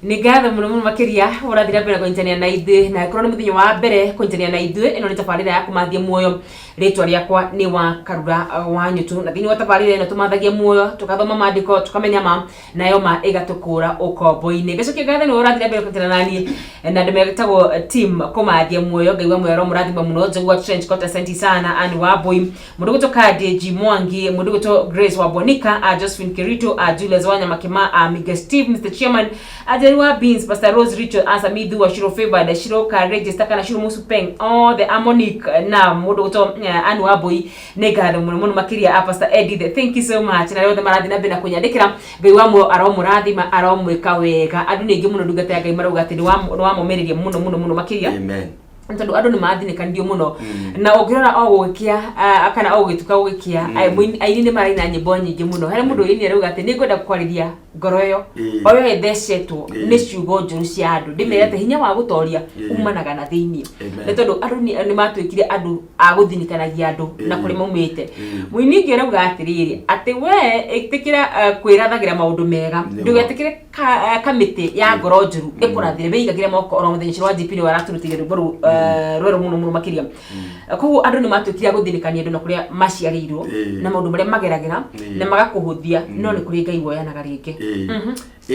Nĩ ngatho mũno mũno makĩria ũrathiĩ na mbere kũnyitanĩra na ithuĩ, na angĩkorwo nĩ mũthenya wa mbere kũnyitanĩra na ithuĩ, ĩno nĩ tabarĩra ya Kũmathia Muoyo. Rĩtwa rĩakwa nĩ wa Karura wa Nyutu, na thĩinĩ wa tabarĩra ĩno tũmathagia muoyo, tũgathoma maandĩko, tũkamenya ma, nayo ma ĩgatũkũra ũkombo-inĩ. Ngacokia ngatho nĩ ũrathiĩ na mbere kũnyitanĩra naniĩ na andũ metagwo team Kũmathia Muoyo. Ngai wa muoyo aromũrathima mũno. Njogua Trench Coat, asante sana. Anne Wambui, Mũndũ gwĩtwo Kadĩnji Mwangi, mũndũ gwĩtwo Grace Wabonika, a Josephine Kirito, a Julius Wanyama Kima, a Mige Steve, Mr Chairman, a Jerry wa Beans, Pastor Rose Richard, a Samithu wa Shiro Favored, Shiro Ka Register kana Shiro Musu Peng, all the Amonic na mũndũ gwĩtwo Anne Wambui, nĩ ngatho mũno mũno makĩria a Pastor Edith, thank you so much. Na arĩa othe marathiĩ na mbere na kũnyandĩkĩra, Ngai wa muoyo aromũrathima, aromwĩka wega. Andũ nĩ aingĩ mũno ndungata ya Ngai marauga atĩ nĩ wamomĩrĩria mũno mũno mũno makĩria. Amen. Nĩ tondũ andũ nĩ mathinĩkanirio mũno, na ũngĩrora o gũgĩkĩa kana o gũgĩtuka gũgĩkĩa, aini nĩ maraina nyĩmbo nyingĩ mũno. Harĩ mũndũ ũini arauga atĩ nĩ ngwenda kwarĩria ngoro ĩyo o ĩyo ĩthecetwo nĩ ciugo njũru cia andũ, ndĩmere atĩ hinya wa gũtoria umanaga na thĩiniĩ. Amen. Nĩ tondũ andũ nĩ matuĩkire andũ a gũthinikanagia andũ na kũrĩa maumĩte. Mũini ũngĩ arauga atĩrĩrĩ, atĩ we ĩtĩkĩra kwĩrathagĩra maũndũ mega, ndũgetĩkĩre kamĩtĩ ya ngoro njũru ĩkũrathĩre, wĩigagĩre moko oro mũthenya. Ũcio wa GP nĩwe aratũrutĩire rwĩmbo rũu rwerũ mũno mũno makĩria. Koguo andũ nĩ matuĩkire a gũthinĩkania andũ na kũrĩa maciarĩirwo na maũndũ marĩa mageragĩra na magakũhũthia, no nĩ kũrĩ Ngai woyanaga rĩngĩ.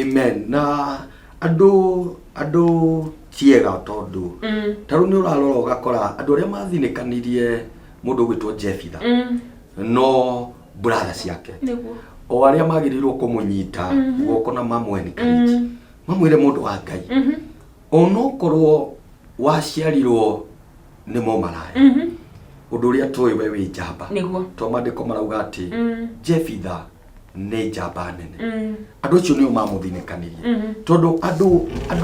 Amen. Na andũ tiega, tondũ ta rĩu nĩ ũrarora ũgakora andũ arĩa mathinĩkanirie mũndũ ũgwĩtwo Jefitha no brother ciake, o arĩa magĩrĩirwo kũmũnyita guoko na mamwe encourage, mamwĩre, mũndũ wa Ngai, onokorwo waciarirwo nĩ mũmaraya, ũndũ ũrĩa tũĩ we wĩ njamba, to maandĩko marauga atĩ Jefitha nĩ njamba nene. Andũ acio nĩo mamũthinĩkanirie, tondũ andũ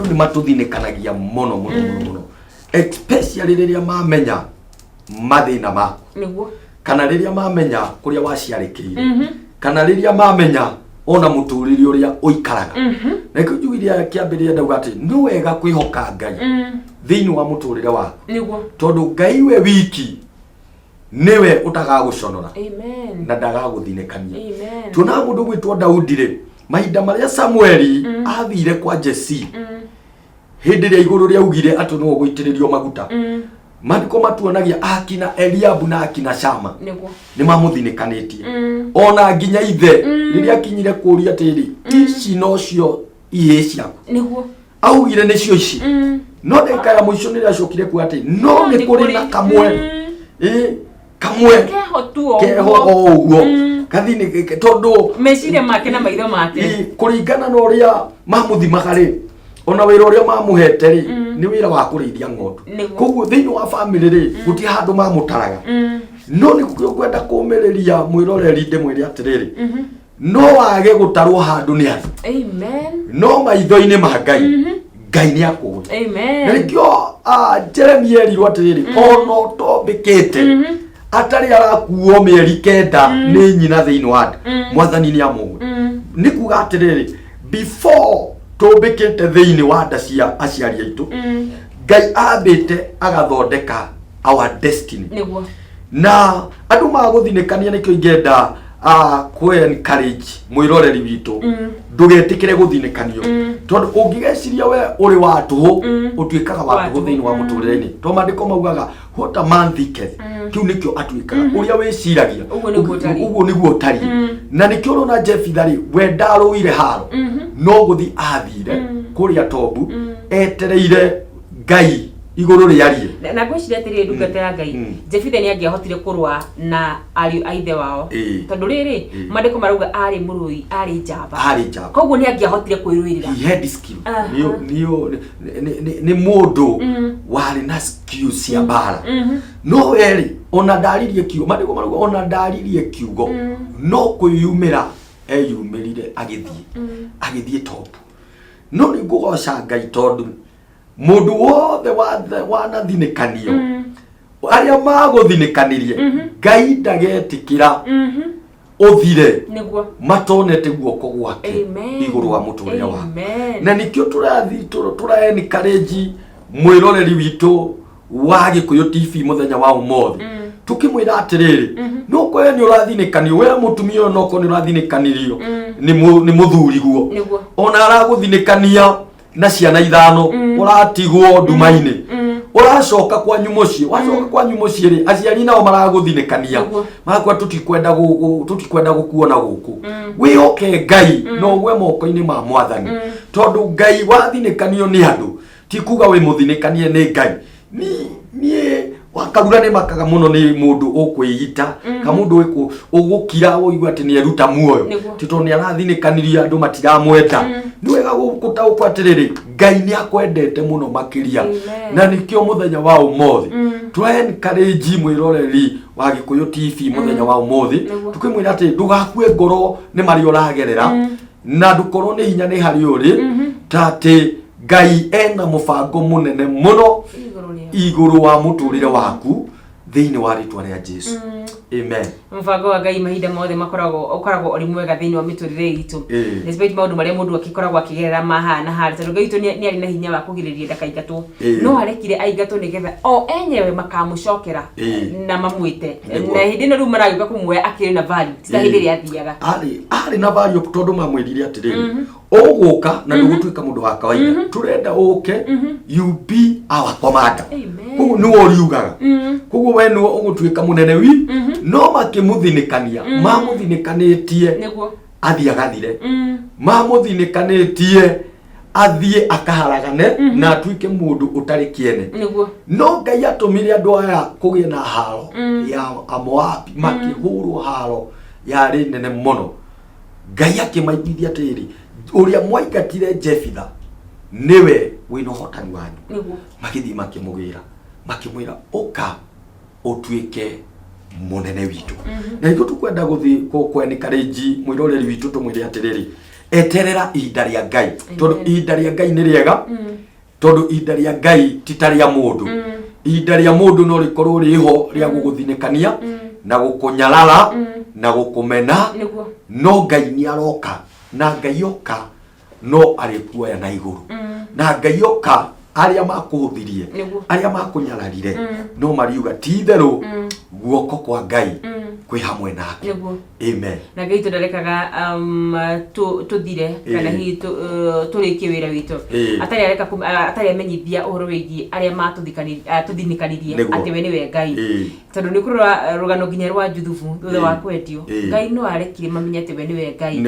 nĩ matũthinĩkanagia mũno mũno mũno mũno, especially rĩrĩa mamenya mathĩna maku, kana rĩrĩa mamenya kũrĩa waciarĩkĩire, kana rĩrĩa mamenya ona mũtũrĩre ũrĩa ũikaraga. Na nĩkĩo njugire kĩambĩrĩria ndauga atĩ nĩ wega kwĩhoka Ngai thĩinĩ wa mũtũrĩre waku, tondũ Ngai we wiki nĩwe ũtagagũconora na ndagagũthinĩkania. Tuonaga mũndũ gwĩtwo Daudi rĩ, mahinda marĩa Samueli athire kwa Jesi, hĩndĩ ĩrĩa igũrũ rĩaugire atĩ nĩwe ũgũitĩrĩrio maguta, maandĩko matuonagia akina Eliabu na akina Shama nĩ mamũthinĩkanĩtie, ona nginya ithe rĩrĩa akinyire kũũria atĩrĩ, ici nocio ihĩĩ ciaku? Augire nĩcio ici, no ndagĩka ya mũico nĩrĩa acokire kuga atĩ no nĩ kũrĩ na kamwe, ĩ kamwe keho tu o keho ũguo. O ũguo kathini, tondũ meciria make na maitho make kũringana na ũrĩa mamũthimaga rĩ, ona wĩra ũrĩa mamũhete rĩ, nĩ wĩra wa kũrĩithia ng'ondu. Koguo thĩinĩ wa famĩlĩ rĩ, gũtirĩ handũ mamũtaraga. No nĩ ngwenda kũmĩrĩria mwĩroreri, ndĩmwĩre atĩrĩrĩ, no wage gũtarwo handũ nĩ andũ, no maitho-inĩ ma Ngai, Ngai nĩ akũĩ. Na nĩkĩo Jeremia erirwo atĩrĩrĩ, ona ũtombĩkĩte, atarĩ arakuo mĩeri 9 nĩ nyina thĩinĩ wa nda, Mwathani nĩ amũĩ. Nĩ kuga atĩrĩrĩ, before tũmbĩkĩte thĩinĩ wa nda cia aciari aitũ, Ngai ambĩte agathondeka our destiny. Na andũ magũthinĩkania, nĩkĩo ingĩenda kũ encourage mwĩroreri witũ, ndũgetĩkĩre gũthinĩkanio, tondũ ũngĩgeciria we ũrĩ wa tũhũ, ũtuĩkaga wa Wa tũhũ tũhũ. thĩinĩ wa mũtũrĩre-inĩ, tondũ maandĩko maugaga, "What a man thinketh, kĩu nĩkĩo atuĩkaga." Ũrĩa wĩciragia, Ũguo nĩguo ũtariĩ. ũguo nĩguo ũtariĩ. Na nĩkĩo ũrona Jefitha rĩ, we ndarũire haro, no gũthi athire kũrĩa Tobu etereire Ngai igũrũ rĩarie. Na ngwĩciria atĩrĩrĩ, ndungata ya Ngai, Jefitha nĩ angĩahotire kũrũa na ariũ a ithe wao, tondũ rĩrĩ, maandĩko marauga arĩ mũrũi, arĩ njamba. Arĩ njamba. Koguo nĩ angĩahotire kwĩrũĩrĩra. He had skill. Nĩ mũndũ warĩ na skill cia mbara, no werĩ ona ndaririe kiugo, maandĩko marauga ona ndaririe kiugo, no kwĩyumĩra eyumĩrire, agĩthiĩ Tobu. No nĩ ngũgoca Ngai, tondũ mũndũ wothe wanathinĩkanio, arĩa magũthinĩkanirie, Ngai ndagetĩkĩra ũthire matonete guoko gwake igũrũ wa mũtũrĩre waku. Na nĩkĩo tũrathi tũra encourage mwĩroreri witũ wa Gĩkũyũ TV mũthenya wa ũmũthĩ, tũkĩmwĩra atĩrĩrĩ, no korwo nĩ ũrathinĩkanio, we mũtumia ũyũ, no korwo nĩ ũrathinĩkanirio nĩ mũthuriguo, ona aragũthinĩkania. Na ciana ithano ũratigwo nduma-inĩ, ũracoka kwanyu mũciĩ, wacoka kwanyu mũciĩ rĩ, aciari nao maragũthinĩkania. Marakwa tũtikwenda gũkuona gũkũ. Wĩhoke Ngai na ũgwe moko-inĩ ma Mwathani, tondũ Ngai wathinĩkanio nĩ andũ ti kuga wĩ mũthinĩkanie nĩ Ngai. Niĩ wakarura nĩ makaga mũno nĩ mũndũ ũkwĩita ka mũndũ ũgũkira ũigua atĩ nĩ eruta muoyo ti tondũ nĩ arathinĩkanirie andũ matiramwenda. Nĩ wega gũtaũkwo atĩrĩrĩ, Ngai nĩ akwendete mũno makĩria. Na nĩkĩo mũthenya wa ũmũthĩ tũra encourage mwĩroreri wa Gĩkũyũ TV mũthenya wa ũmũthĩ, tũkĩmwĩra atĩ ndũgakue ngoro nĩ marĩa ũragerera na ndũkorwo nĩ hinya nĩ harĩa ũrĩ, ta atĩ Ngai ena mũbango mũnene mũno igũrũ rĩa igũrũ wa mũtũrĩre waku thĩinĩ wa rĩtwa rĩa Jesu. Amen. Mũbango wa Ngai mahinda mothe makoragwo ũkoragwo ũrĩ mwega thĩinĩ wa mĩtũrĩre itũ, despite maũndũ marĩa mũndũ akĩkoragwo akĩgerera maha na harĩ, tondũ Ngai witũ nĩ arĩ na hinya wa kũgirĩrĩria ndakaingatwo. No arekire aingatwo nĩgetha o enyewe makamũcokera na mamwĩte. Na hĩndĩ ĩno rĩu maragĩũka kũmuoya akĩrĩ na value, ti ta hĩndĩ ĩrĩa athiaga. Arĩ na value, tondũ mamwĩrire atĩrĩrĩ, ũgũka na ndũgũtuĩka mũndũ wa kawaida, tũrenda ũke you be our commander. Koguo nĩwe ũriugaga, koguo we nĩwe ũgũtuĩka mũnene wi. No makĩmũthinĩkania, mamũthinĩkanĩtie athiĩ agathire, mamũthinĩkanĩtie athiĩ akaharagane na atuĩke mũndũ ũtarĩ kĩene. No Ngai atũmire andũ aya kũgĩe na haro ya Amoabi, makĩhũrwo haro yarĩ nene mũno. Ngai akĩmaiguithia atĩrĩrĩ, ũrĩa mwaingatire Jefitha nĩwe wĩna ũhotani wanyu. Magĩthiĩ makĩmũgĩra, makĩmwĩra, ũka ũtuĩke mũnene witũ. Na ithuĩ tũkwenda gũthiĩ kwenĩkarĩnji mwĩroreri witũ, tũmwĩre atĩrĩrĩ, eterera ihinda rĩa Ngai, tondũ ihinda rĩa Ngai nĩ rĩega, tondũ ihinda rĩa Ngai ti ta rĩa mũndũ. Ihinda rĩa mũndũ no rĩkorwo rĩho rĩa gũgũthinĩkania na gũkũnyarara na gũkũmena, no Ngai nĩ aroka, na Ngai oka no arĩkuoya na igũrũ, na Ngai oka arĩa makũhũthirie, arĩa makũnyararire, no mariuga ti itherũ guoko kwa Ngai kwĩ hamwe nake. Amen. Na Ngai witũ ndarekaga tũthire kana hihi tũrĩkie wĩra witũ atarĩ areka atarĩ amenyithia ũhoro wĩgiĩ arĩa matũthinĩkanirie atĩ we nĩwe Ngai. Tondũ nĩ kũrora rũgano nginya rwa Juthubu thutha wa kwendio, Ngai no arekire mamenye atĩ we nĩwe Ngai.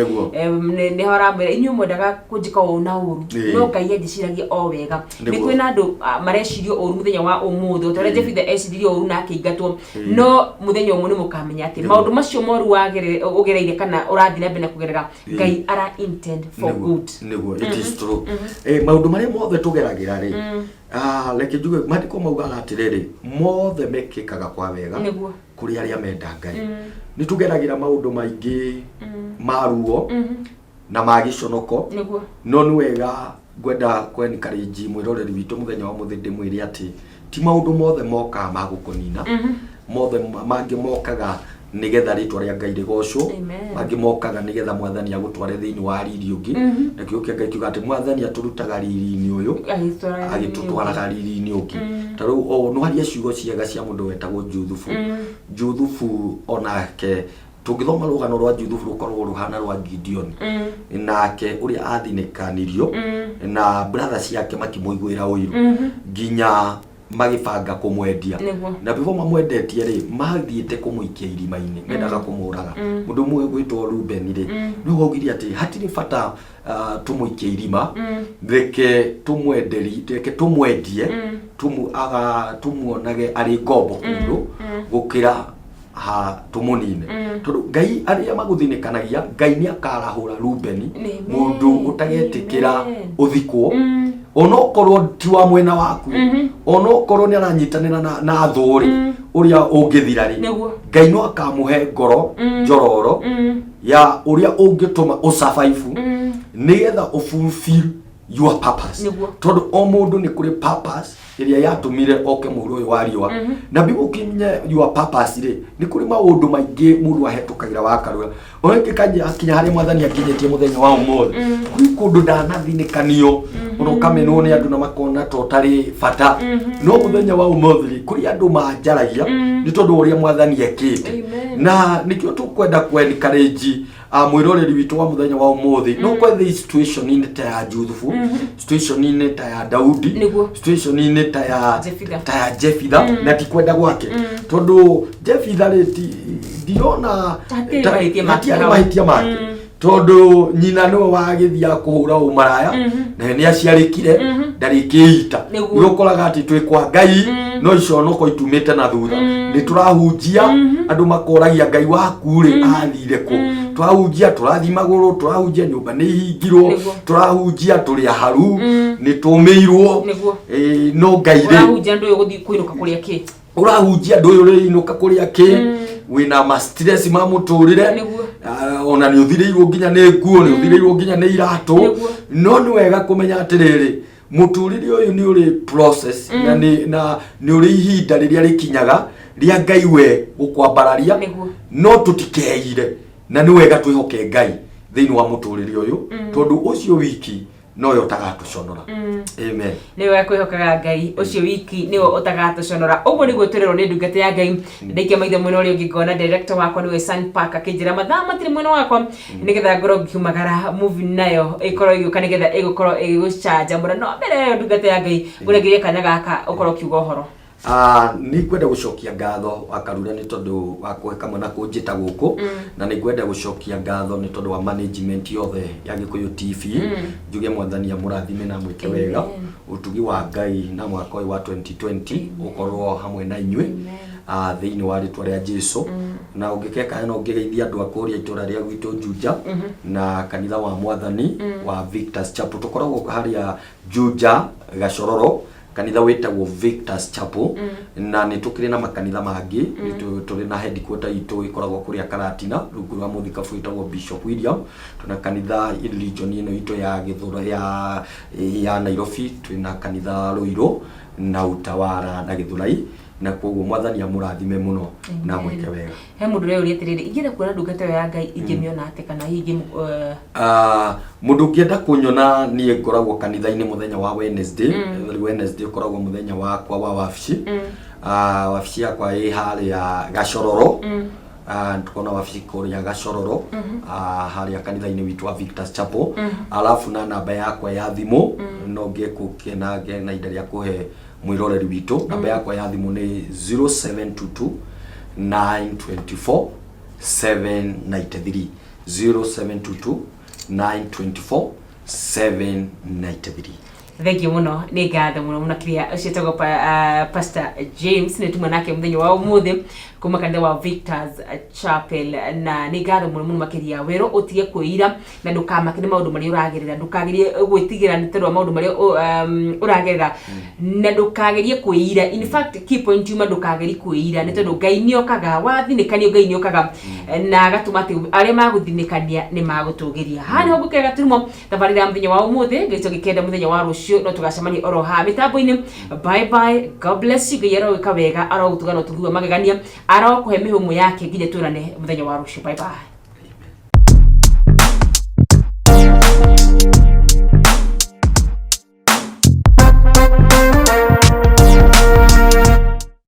Nĩho aramwĩra, inyuĩ mwendaga kũnjĩka ũũ na ũru, no Ngai anjĩciragia o wega. Nĩ kwĩ na andũ marecirio ũru mũthenya wa ũmũthĩ, o ta ũrĩa Jefitha eciririo ũru na akĩingatwo, no mũthenya ũmwe nĩ mũkamenya atĩ maũndũ macio moru ũgereire kana ũrathiĩ na mbere na kũgerera, Ngai ara intend for good. Nĩguo, it is true. Maũndũ marĩa mothe tũgeragĩra rĩ, reke njuge maandĩko maugaga atĩrĩrĩ, mothe mekĩkaga kwa wega kũrĩ arĩa menda Ngai. Nĩ tũgeragĩra maũndũ maingĩ ma ruo na ma gĩconoko, no nĩ wega ngwenda kwenikarinji mwĩroreri witũ mũthenya wa mũthĩ ndĩmwĩre atĩ ti maũndũ mothe mokaga ma gũkũnina. Mothe mangĩ mokaga nĩgetha rĩtwa rĩa Ngai rĩgocwo. Mangĩ mokaga nĩgetha Mwathani agũtware thĩinĩ wa riri ũngĩ. Na kiugo kĩa Ngai kiuga atĩ Mwathani atũrutaga riri-inĩ ũyũ agĩtũtwaraga riri-inĩ ũngĩ. Ta rĩu o no haria ciugo ciega cia mũndũ wetagwo Juthubu. Juthubu onake tũngĩthoma rũgano rwa Juthubu rũkoragwo rũhana rwa Gideoni, nake ũrĩa athinĩkanirio na brother ciake makĩmũiguĩra ũiru nginya magĩbanga kũmwendia. Na before mamwendetie rĩ, mathiĩte kũmũikia irima-inĩ, mendaga kũmũraga. Mũndũ ũmwe gwĩtwo Rubeni rĩ, nĩwe waugire atĩ hatirĩ bata tũmũikie irima, reke tũmwenderi, reke tũmwendie, tũmuonage arĩ ngombo kũndũ gũkĩra ha tũmũnine, tondũ Ngai arĩa magũthinĩkanagia, Ngai nĩ akarahũra Rubeni, mũndũ ũtagetĩkĩra ũthikwo onokorwo ti wa mwena waku, onokorwo nĩ aranyitanĩra na thũ rĩ, ũrĩa ũngĩthira rĩ, Ngai no akamũhe ngoro njororo ya ũrĩa ũngĩtũma ũsurvive nĩgetha ũfulfill your purpose. Tondũ o mũndũ nĩ kũrĩ purpose ĩrĩa yatũmire oke mũhuro ũyũ wa riũa. Na before ũkinye your purpose rĩ, nĩ kũrĩ maũndũ maingĩ mũndũ ahetũkagĩra wakarũra ona ingĩkanya kinya harĩa Mwathani akinyĩtie mũthenya wa ũmũthĩ. Kwĩ kũndũ ndanathinĩkanio ona ũkamenwo nĩ andũ na makona ta ũtarĩ bata, no mũthenya wa ũmũthĩ rĩ, kũrĩ andũ manjaragia nĩ tondũ wa ũrĩa Mwathani ekĩte. Na nĩkĩo tũkwenda kwenikarenji. Mwĩroreri witũ wa mũthenya wa ũmũthĩ, no kwethe situation-inĩ ta ya Juthubu, situation-inĩ ta ya Daudi, situation-inĩ ta ya Jefitha. Ta ya Jefitha, na ti kwenda gwake, tondũ Jefitha rĩ, ndirona Hatirĩ mahĩtia make hatiarĩ hau. Mahĩtia make, tondũ nyina nĩwe wagĩthiaga kũhũra ũmaraya na nĩ aciarĩkire, ndarĩ kĩita. Nĩ ũkoraga atĩ twĩ kwa Ngai no iconoko itumĩte na thutha. Nĩ tũrahunjia, andũ makoragia, "Ngai waku rĩ, athire kũ?" Tũrahunjia, tũrathiĩ magũrũ, tũrahunjia nyũmba nĩ ihingirwo, tũrahunjia tũrĩ aharu, nĩ tũmĩirwo. No Ngai rĩ, Ũrahunjia ndũyũ gũthiĩ kũinũka kũrĩa kĩ? Ũrahunjia ndũyũ ũrĩinũka kũrĩa kĩ, wĩna ma stress ma mũtũrĩre. Ona nĩ ũthirĩirwo nginya nĩ nguo, nĩ ũthirĩirwo nginya nĩ iratũ. No nĩ wega kũmenya atĩrĩrĩ, mũtũrĩre ũyũ nĩ ũrĩ process na nĩ ũrĩ ihinda rĩrĩa rĩkinyaga rĩa Ngai we gũkwambararia. No tũtikeire, na nĩ wega twĩhoke Ngai thĩinĩ wa mũtũrĩre ũyũ, tondũ ũcio wiki nowe ũtagatũconora. Amen. Nĩ wega kwĩhokaga Ngai ũcio wiki nĩwe ũtagatũconora. Ũguo nĩguo twĩrĩrwo nĩ ndungata ya Ngai. Ndaikia maitho mwena ũrĩa ũngĩ, ngona director wakwa nĩwe San Park akĩnjĩra mathaa matirĩ mwena wakwa, nĩgetha ngorwo ngiumagara, movie nayo ĩkorwo ĩgĩũka, nĩgetha ĩgũkorwo ĩgĩgũcanjamũra. No mbere ĩyo, ndungata ya Ngai, ngũnengerie kanya gaka ũkorwo ũkiuga ũhoro. Nĩ ngwenda gũcokia ngatho Wakarura nĩ tondũ wa kũhe kamwe na kũnjĩta gũkũ, na nĩ ngwenda gũcokia ngatho nĩ tondũ wa management yothe ya Gĩkũyũ TV. Njuge Mwathani amũrathime na amwĩke wega. Ũtugi wa Ngai na mwaka ũyũ wa 2020 ũkorwo hamwe na inyuĩ thĩinĩ wa rĩtwa rĩa Jesu. Na ũngĩkeka no ũngĩgeithia andũ a kũrĩa itũra rĩa gwitũ Juja na kanitha wa Mwathani wa Victors Chapel. Tũkoragwo harĩa Juja Gacororo, kanitha wĩtagwo Victors Chapel, na nĩ tũkĩrĩ na makanitha mangĩ. Nĩ tũrĩ na headquarter itũ ĩkoragwo kũrĩa Karatina rungu rwa mũthikabu wĩtagwo Bishop William. Tuna kanitha region ĩno itũ ya Gĩthũra ya Nairobi, twĩna kanitha Ruiru na Utawala na Gĩthũrai, na koguo Mwathani amũrathime mũno na amwĩke wega. He mũndũ ũreyũria atĩrĩrĩ, ingĩenda kuona ndungata ĩyo ya Ngai ingĩmĩona atĩ, kana hihi Mũndũ ũngĩenda kũnyona, niĩ ngoragwo kanitha-inĩ mũthenya wa Wednesday. Every Wednesday ũkoragwo mũthenya wakwa wa wabici. Wabici yakwa ĩ harĩa Gacororo. Tukoragwo na wabici kũrĩa Gacororo, harĩa kanitha-inĩ witũ wa Victors Chapel. Alafu na namba yakwa ya thimũ, no ngĩkũkena ngĩe na ihinda rĩa kũhe mwĩroreri witũ namba yakwa ya thimũ nĩ 0722 924 793, 0722 924 793. Thengiũ mũno, nĩ ngatho mũno mũno kĩrĩa ũcio etagwo Pastor James nĩ tuma nake mũthenya wa ũmũthĩ kuma kanitha wa Victors Chapel, na nĩ ngatho mũno mũno makĩria. Werũ ũtige kwĩira na ndũkamake nĩ maũndũ marĩa ũragerera, ndũkagerie gwĩtigĩra nĩ tondũ wa maũndũ marĩa ũragerera, na ndũkagerie kwĩira. In fact, key point yuma, ndũkagerie kwĩira, nĩ tondũ Ngai nĩ okaga wathinĩkanio, Ngai nĩ okaga na agatũma atĩ arĩa magũthinĩkania nĩ magũtũgĩria. Haha nĩho ngũkĩra gaturumo thabarĩra ya mũthenya wa ũmũthĩ. Ngai tũgĩkenda, mũthenya wa rũciũ no tũgacemania oro haha mĩtambo-inĩ. Bye bye, God bless you. Ngai arogwĩka wega, arogũtuga na ũtugi wa magegania, arokũhe mĩhũmũ yake nginya tuonane mũthenya wa rũciũ. Bye bye.